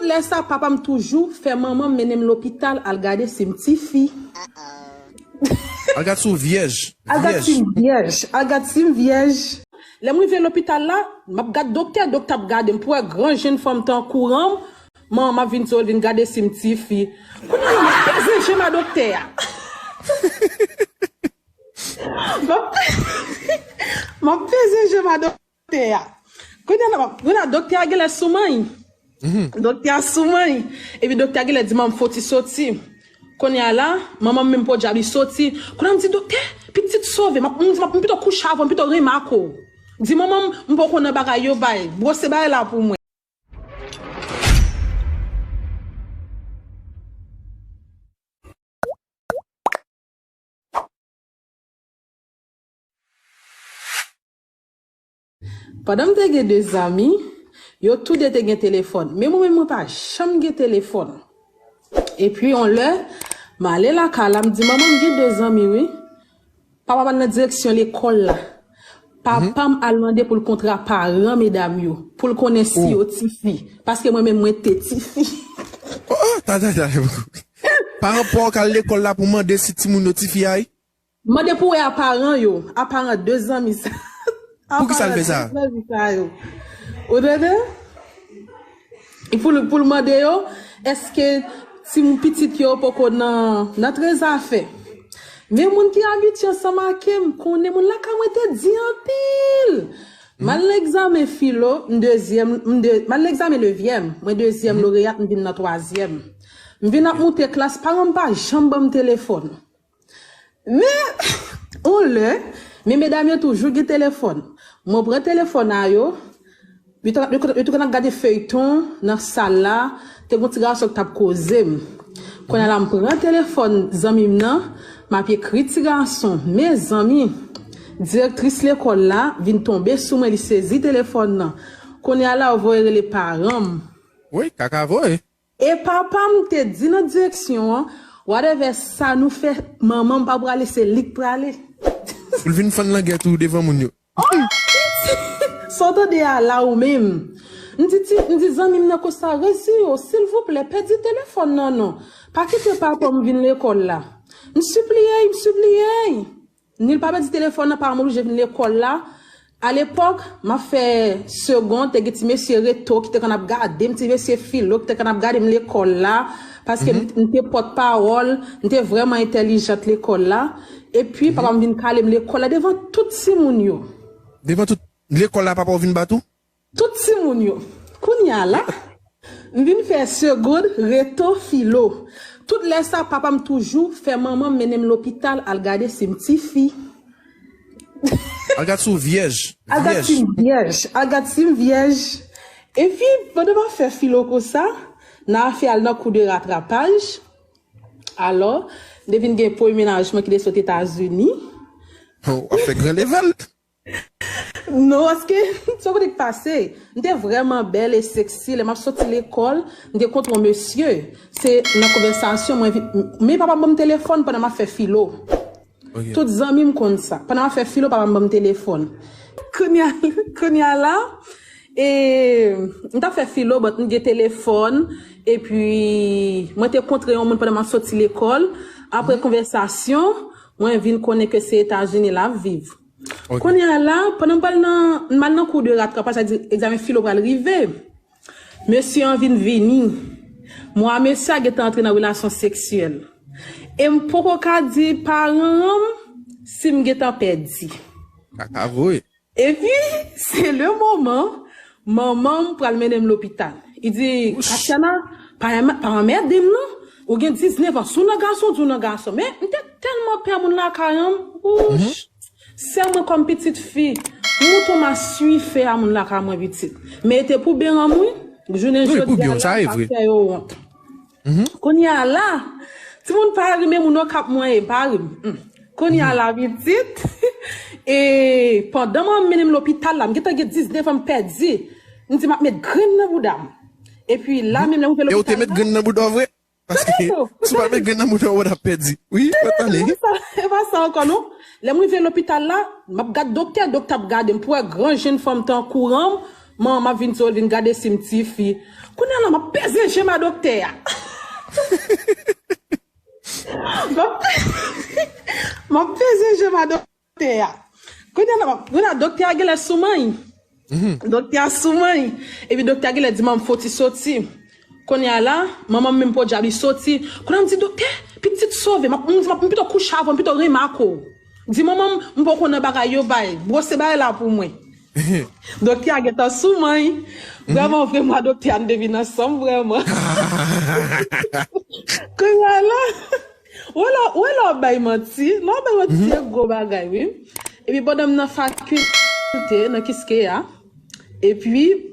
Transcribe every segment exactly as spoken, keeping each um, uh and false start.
Lè sa, papa m toujou fè manman m mennen m lopital al gade si m tifi. Al gad si w vyèj. Al gad si m vyèj. Al gad si m vyèj. Lè m rive lopital la, m ap gad doktè, doktè ap gade m pou wè gran jenn fanm tankou an m. Manman m ap vin di w, l vin gade si m tifi. Kounye a, m ap peze je m a doktè a. M ap, m ap peze je m a doktè a. Kounye a, kounye a, doktè a genlè sou manyen. Doktè a sou manyen. Epi doktè a genlè di manman m fò w ti soti. Kounye a la, manman m menm podyab li soti. Kounye a m di, doktè, pitit sove. M ap, m di, m ap, m pito kouche avè w, m pito renmen ak ou. Di manman m, m poko nan bagay yo bay. Bwose bagay la pou mwen. Pandan m te gen de zanmi, yo tou de te gen telefòn. Men mwen menm, mwen pa janm gen telefòn. Epi, yon lè, m ale lakay la, m di, manman, m gen de zanmi, wi. Papa m al nan direksyon lekòl la. Papa m al mande pou l kontre a paran medam yo, pou l konnen si yo tifi. Paske mwen menm, mwen te tifi. Oh, oh, ta, ta, ta. Paran pa w k al lekòl la pou mande si timoun yo tifi a, wi? Mande pou wè a paran yo, a paran de zanmi sa. Poukisa l fè sa? Zanmi sa yo. Ou tande? E pou l, pou l mande yo, èske ti pitit yo poko nan, nan trezafè? Men moun ki abitye ansanm ak m, konnen moun lakay mwen te di anpil. M al nan egzamen filo, m dezyèm, m de, m al nan egzamen nevyèm, mwen dezyèm loreyat, m vin nan twazyèm. M vin ap moute klas, paran m pa janm ban m telefòn. Men, yon lè, men medam yo toujou gen telefòn. Mwen pran telefòn a yo, yo te, yo te, yo te konn ap gade feyton nan sal la, te gen yon ti gason ki t ap koze m. Kounye a la, m pran telefòn zanmi m nan, m ap ekri ti gason, mezanmi, direktris lekòl la vin tonbe sou mwen, li sezi telefòn nan. Kounye a la, yo voye rele paran m. Wi, kaka voye. E papa m te di nan direksyon an, whatever sa nou fè, manman m pa prale, se li k prale. Pou l vin fann langèt ou devan moun yo. Oh, sa w tande a la ou menm. M di, ti, m di zanmi m nan konsa, resi yo, silvouplè, pèdi telefòn nan non. Pa kite papa m vin lekòl la. M sipliye, m sipliye. Ni l pa pèdi telefòn nan, pa m oblije vin lekòl la. Alepòk, m ap fè segonn, te gen ti mesye reto ki te konn ap gade m, ti mesye filo ki te konn ap gade m lekòl la, paske m, m te pòtpawòl, m te vrèman entèlijant lekòl la. Epi, papa m vin kale m lekòl la devan tout timoun yo. Devan tout lekòl la, papa w vin bat ou? Tout timoun yo. Kounye a la, m vin fè segonn reto filo. Tout lè sa, papa m toujou fè manman m mennen m lopital al gade si m tifi. Al gad si w vyèj. Al gad si m vyèj. Al gad si m vyèj. Epi, pandan m ap fè filo konsa, n a fè al nan kou de ratrapaj. Alò, m te vin gen premye mennaj mwen ki te sot Etazini. Oh, w ap fè gran level. Non, paske, sa w konnen k pase? M te vrèman bèl e seksi. Lè m ap soti lekòl, m te kontre yon mesye. Se nan konvèsasyon, mwen, men papa m ban m telefòn pandan m ap fè filo. Tout zanmi m konn sa. Pandan m ap fè filo, papa m ban m telefòn. Kounye a, kounye a la, e, m t ap fè filo, but m gen telefòn. Epi, mwen te kontre yon moun pandan m ap soti lekòl. Apre konvèsasyon, mwen vin konnen ke se Etazini l ap viv. Kounye a la, pandan m pral nan, m al nan kou de ratrapaj, sa di egzamen filo pral rive. Mesye an vin vini. Mwen a mesye a gentan antre nan relasyon seksyèl. E m poko ka di paran an si m gentan pèdi. Kaka voye. Epi, se le moman, manman m pral mennen m lopital. Li di, Katiana, pa, pa anmède m non. Ou gen diznèf an, si w nan gason, di w nan gason. Men, m te tèlman pè moun lakay an, wouch. Sè mwen kòm pitit fi, m mouton m a swife a moun lakay mwen pitit. Men e te pou byen an m wi. Jounen jodi a la, m ap fè yo wont. Kounye a la, timoun pa ri men moun yo k ap mwen ye, pa ri m. Kounye a la pitit, e pandan m mennen m lopital la, m gentan gen diznèf an m pèdi. M di m ap met grenn nan bouda m. Epi la menm lè m rive lopital la. E ou te met grenn nan bouda w vre? Paske si w pa met grenn nan bouda w, w ap pèdi. Wi, w ap pale. E pa sa ankò non. Lè m rive lopital la, m ap gad doktè, doktè ap gade m pou wè gran jenn fanm tankou an m, Manman m ap vin di w, l vin gade si m tifi. Kounye a la, m ap peze je m a doktè a. M ap, m ap peze je m a doktè a. Kounye a la, m ap, kounye a, doktè a genlè sou manyen. Doktè a sou manyen. Epi doktè a genlè di manman m fò ti soti. Kounye a la, manman m menm podyab li soti. Kounye a m di, "Doktè, pitit sove." M ap, m di, "M ap, m pito kouche avè w, m pito renmen ak ou." Di manman m, "M poko nan bagay yo, bay. Bwose bagay la pou mwen." Doktè a gentan sou manyen. Vrèman, vrèman, doktè a n te vin ansanm, vrèman. Kounye a la, ou wè lè, ou wè lè w ap bay manti. Lè w ap bay manti, se gwo bagay, wi. Epi pandan m nan fakilte, nan Kiskeya, epi,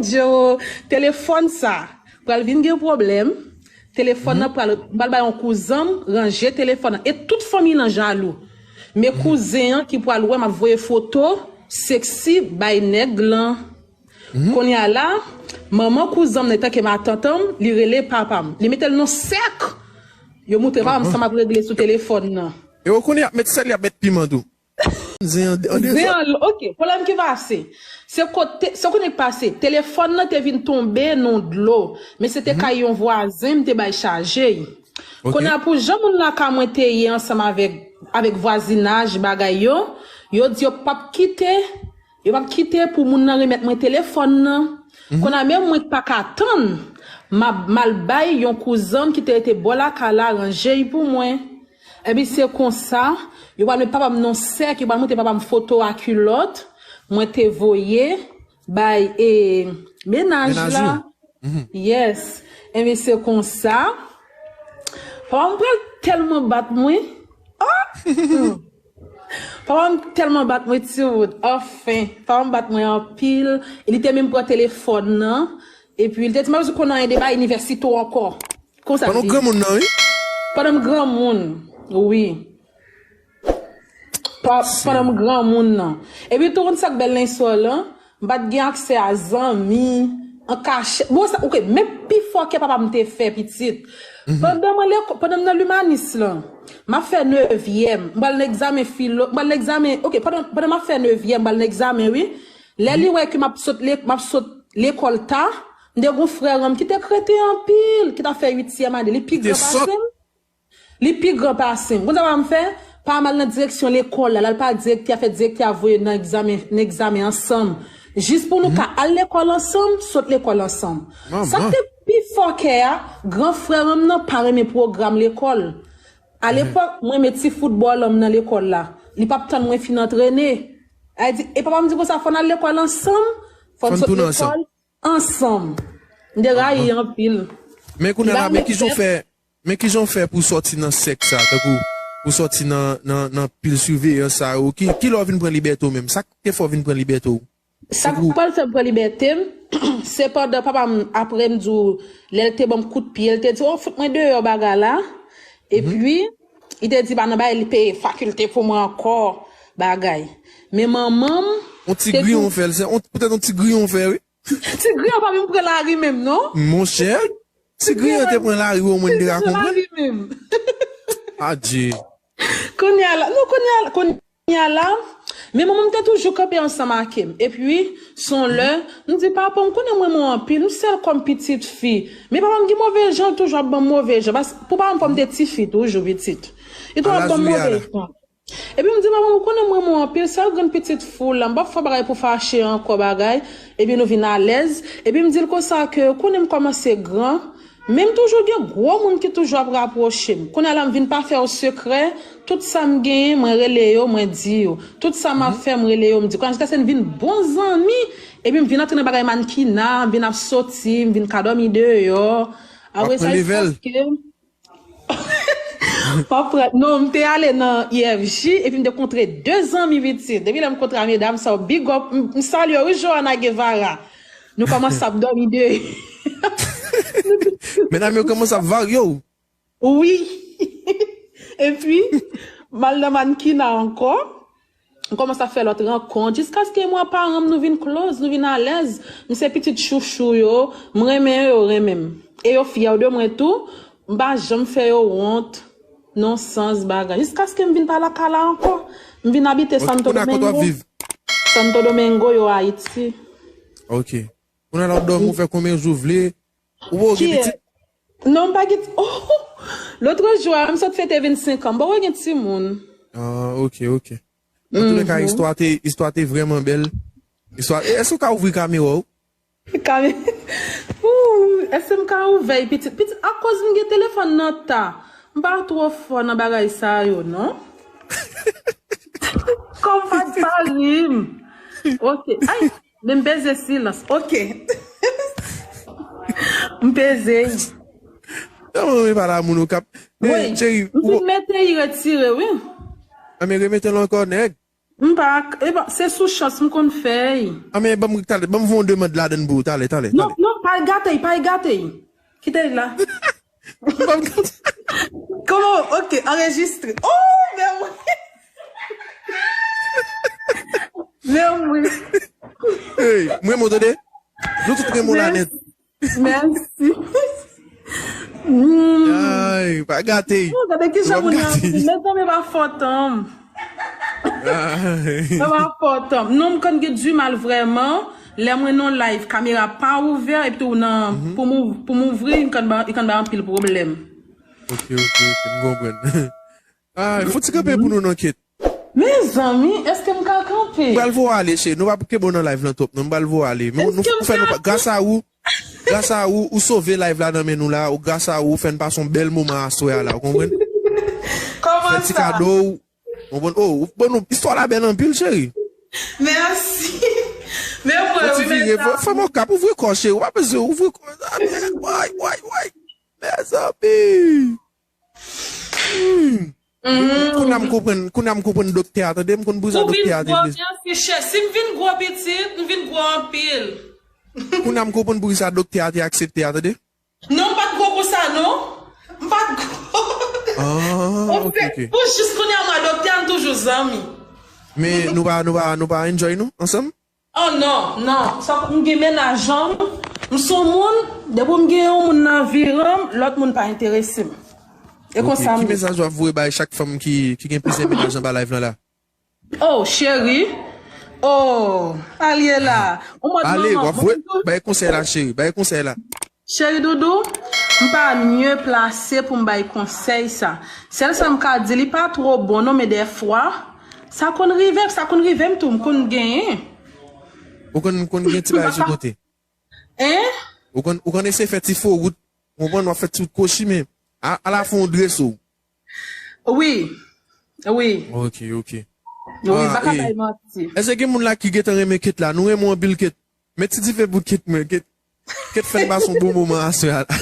Djo, telefòn sa, pral vin gen pwoblèm. Telefòn nan pral, pral bay yon kouzen m ranje telefòn nan. E tout fanmi lan jalou. Men kouzen an ki pral wè m ap voye foto seksi bay nèg lan. Kounye a la, manman kouzen m nan, tanke matant an, li rele papa m. Li mete l nan sèk. Yo moutre papa m sa m ap regle sou telefòn nan. E w konnen y ap met sèl, y ap met piman tou. Zen an, an Zen devan. An, ok, pwoblèm ki pase. Se kote, se konnen k pase. Telefòn nan te vin tonbe nan dlo. Men se te kay yon vwazen m te bay chaje. Ok. Kounye a pou jan moun lakay mwen te ye ansanm avèk, avèk vwazinaj, bagay yo, yo di yo p ap kite, yo p ap kite pou moun nan remèt mwen telefòn nan. Kounye a menm mwen k pa ka tann, m ap, m al bay yon kouzen m ki te rete bò lakay la ranje l pou mwen. Epi se konsa, yo pral met papa m nan sèk, yo pral montre papa m foto a kilòt, mwen te voye bay e, mennaj la. Yes. Epi se konsa, papa m pral tèlman bat mwen. Ah! Papa m tèlman bat mwen, ti wout. Anfen, papa m bat mwen anpil. E li te menm pran telefòn nan. Epi li te di, "M pa bezwen konn anyen de bagay inivèsite w ankò." Konsa li te di. Pandan w granmoun nan, wi. Pandan m granmoun, wi. Pa, pandan m granmoun nan. Epi tou konn sa k bèl nan istwa lan, m pa t gen aksè a zanmi, an kachèt. Bon, sa, ok, men pi fòkè papa m te fè pitit. Pandan mwen leko-, pandan m nan limanis lan, m ap fè nevyèm, m pral nan egzamen filo, m pral nan egzamen, ok, pandan, pandan m ap fè nevyèm, m pral nan egzamen, wi. Lè li wè ke m ap sot le-, m ap sot lekòl ta, m te gon frè an m ki te kreten anpil, ki t ap fè uityèm ane, li pi gran pase m. Li pi gran pase m. Konn sa papa m fè? Papa m al nan direksyon lekòl la, l al pale direktè a, fè direktè a voye n nan egzamen, nan egzamen ansanm. Jis pou nou ka al lekòl ansanm, sot lekòl ansanm. Sa k te pi fòkè a, gran frè an m nan pa renmen pwogram lekòl. Alepòk, mwen renmen ti foutbòl an m nan lekòl la. Li p ap tann mwen fin antrene. Li di, e papa m di konsa, fò n al lekòl ansanm, fò n sot lekòl ansanm. M te rayi anpil. Men kounye a la, men kijan w fè, men kijan w fè pou w sòti nan sèk sa, tankou pou w sòti nan, nan, nan pil siveyans sa yo? Ki, kilè w vin pran libète w menm? Sa k te fè w vin pran libète w? Sa k pral fè m pran libète m, se pandan papa m, apre m di w, lè l te ban m kout pye, l te di, "O, fout mwen deyò bagay la." Epi, li te di, "Pa nan bagay, li peye fakilte pou mwen ankò, bagay." Men manman m, yon ti griyon w fè l, se yon, petèt yon ti griyon w fè, wi. Ti griyon pa vin pran lari menm, non. Monchè, ti griyon te pran lari, wi, omwen m te ka konprann. Ti griyon pran lari menm. Adje. Kounye a la, non, kounye a la, kounye a la, men manman m te toujou kanpe ansanm ak m. Epi, se yon lè, m di, "Papa, m konnen m renmen w anpil, m sèl kòm pitit fi." Men papa m gen move jan, l toujou ap ban m move jan. Pas, pou papa m, fò m te tifi toujou pitit. Li toujou ap ban m move jan. Epi m di, "Papa, ou konnen m renmen w anpil, sèl grenn pitit fi w la, m p ap fè w bagay pou fache ankò bagay, epi nou vin alèz." Epi m di l konsa ke, "Ou konnen m kòmanse gran, men m toujou gen gwo moun ki toujou ap rapwoche m. Kounye a la, m vin pa fè yo sekrè, tout sa m genyen, mwen rele yo, mwen di yo. Tout sa m ap fè, m rele yo, m di." Kounye a, jiskaske n vin bon zanmi, epi m vin antre nan bagay mannkina, m vin ap soti, m vin ka dòmi deyò. Apre sa, jiskaske M ap pran, non, m te ale nan I F J, epi m te kontre de zanmi pitit. Depi lè m kontre a medam sa yo, big up, m, m salye wi, Johanna Guevara. Nou kòmanse ap dòmi de. Medam yo kòmanse ap varye w. Wi. Epi, m al nan mannkina ankò. M kòmanse ap fè lòt rankont, jiskaske mwen ak paran m, nou vin close, nou vin alèz. M se pitit chouchou yo, m renmen yo, yo renmen m. E yo fyè de mwen tou, m pa janm fè yo wont, non sans bagay. Jiskaske m vin pa lakay la ankò, m vin abite Santo Domingo. Santo Domingo, yo Ayiti. Ok. Kounye a la w dòmi, w fè konbyen jou w vle. Ou poko gen pitit? Non, m pa gen. Oh, lòt jou a, m sot fete vennsenk an. M poko gen timoun. Ah, ok, ok. Antouleka, istwa te, istwa te vrèman bèl. Istwa, e, èske w ka ouvri kamera w? Kame. Ooh, èske m ka ouvè pitit? Pitit, akoz m gen telefòn nan ta. M pa twò fò nan bagay sa yo, non. Kòm pa t pa ri m. Ok. Ay, men m peze silans. Ok. M peze. Kòman w pale a moun ou kap. Wi, cheri, m fin mete y retire, wi. A men remete l ankò, nèg. M pa, e bon, se sou chans m konn fè y. A men ban m, talè, ban m voye yon demann ladann pou ou, talè, talè. Non, non, pa gate y, pa gate y. Kite y la. Kòman, ok, anrejistre. Oh, men wi. Men wi. Hey, mwen, mwen, tande. Nou tout renmen w la nèt. Mèsi. Ay, pa gate. Gade ki jan moun nan ap ri. Mezanmi, pa fòt an m. Pa fòt an m. Non, m konn gen dimal vrèman. Lè mwen nan live, kamera pa ouvè, epi tou nan, pou m, pou m ouvri, li konn ba, li konn ba anpil pwoblèm. Ok, ok, ok, m konprann. Ay, fò ti kanpe pou nou non, Kate. Mezanmi, èske m ka kanpe? M pral voye w ale, cheri. Nou pa kenbe w nan live lan twòp, non. M pral voye w ale. Men nou fè nou pa, gras a ou, gras a ou, ou sove live la nan men nou la, ou gras a ou, ou fè n pase yon bèl moman aswè a la, ou konprann? Kòman sa? Fè ti kado w, ou konprann? Oh, ou ban nou, istwa la bèl anpil, cheri. Mèsi. Men mwen, wi, men sa. Fè m yon kap, ouvri kò, cheri. Ou pa bezwen ouvri kò. Way, way, way. Mezanmi. Hmm. Kounye a m konprann, kounye a m konprann doktè a, tande, m konn bouza doktè a te vle. Si m vin gwo pitit, m vin gwo anpil. Kounye a m konprann poukisa doktè a te aksepte a, tande. Non, m pa t gwo konsa, non. M pa t gwo. Ah, ok, ok. Pou jis kounye a m wè doktè a, m toujou zanmi. Men nou pa, nou pa, nou pa enjoy nou ansanm? Oh non, non. Sa m gen mennaj an m, m son moun, depi m gen yon moun nan viran m, lòt moun pa enterese m. E konsa m ye. Ki mesaj w ap voye bay chak fanm ki, ki gen plizyè mennaj anba live lan la? Oh, cheri. Oh, al ye la. Ou mòd manman. Ale, w ap voye, bay konsèy la, cheri, bay konsèy la. Cheri doudou, m pa mye plase pou m bay konsèy sa. Sèl sa m ka di, li pa twò bon non, men dèfwa, sa konn rive, sa konn rive m tou, m konn genyen. Ou konn, konn gen ti bagay sou kote. Hein? Ou konn, ou konn eseye fè ti fo wout, ou konprann, w ap fè ti wout kwochi, men a, a la fen w drese w. Wi. Wi. Ok, ok. Wi, m pa ka bay manti. Èske gen moun la ki gentan renmen Kate la? Nou renmen w anpil, Kate. Met ti dife pou Kate mwen. Kate, Kate fè n pase yon bon moman aswè a la.